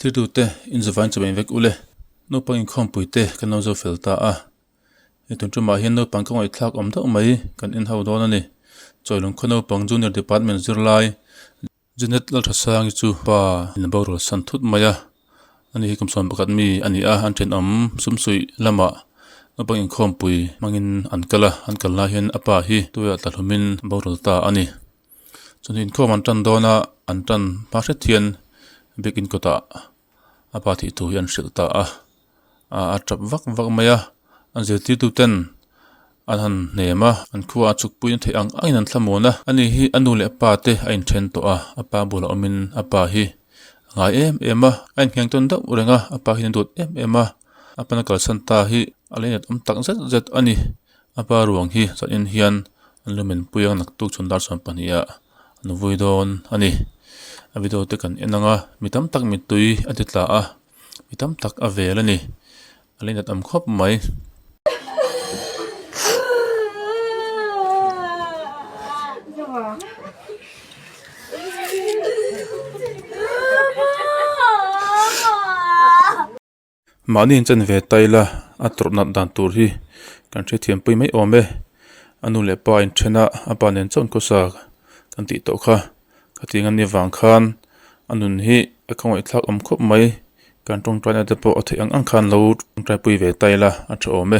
Thirtute inzavain chawei vek ule. Naupang inkhawmpui te kan lo zo fel ta a. Hei tun tumah hian naupang ka ngaihthlak awm deuh mai kan en ho dawn a ni. Chawilung khaw naupang Junior Department zirlai Janet Lalthasangi chu pa in a borual san thut mai a. Ani hi kum sawm pakhat mi a ni a, an thenawm sumsuih lamah naupang inkhawmpui hmangin an kal a, an kal lai hian a pa hi tuiah tla hlumin a borual ta a ni. Chuan inkhawm an tan dawn a, an tan hma hret hian biakin kawtah a pa thih thu hi an hrilh ta a, a tap vak vak mai a, an zirtirtu ten an han hnem a, an khua a chukpui na theih ang angin an thlamuan a, ani hi a nu leh a pa te a inthen tawh a, a pa bulah awmin a pa hi a ngai em em a, a inhngeng tawn deuh reng a, a pa hian a duat em em a, a pana kalsan ta hi a lei nat awm tak zet zet a ni. A pa ruang hi zanin hian an lu menpui a naktuk chhun dar 12 ah an vui dawn a ni. A video te kan en ang a, mi tam tak mittui a ti tla a, mi tam tak a vel a ni. A lei nat awm khawp mai. Mahni in chen ve ta ila a tawrh nat dan tur hi kan hrethiam pui mai awm e. A nu leh pa in then a, a pa nen chuan khawsa kan tih tawh kha. Khatiang an nih vang khan a nun hi a khawngaihthlak awm khawp mai. Kan tawngtaina te pawh a theih ang ang khan lo tawngtaipui ve ta ila a tha awm e.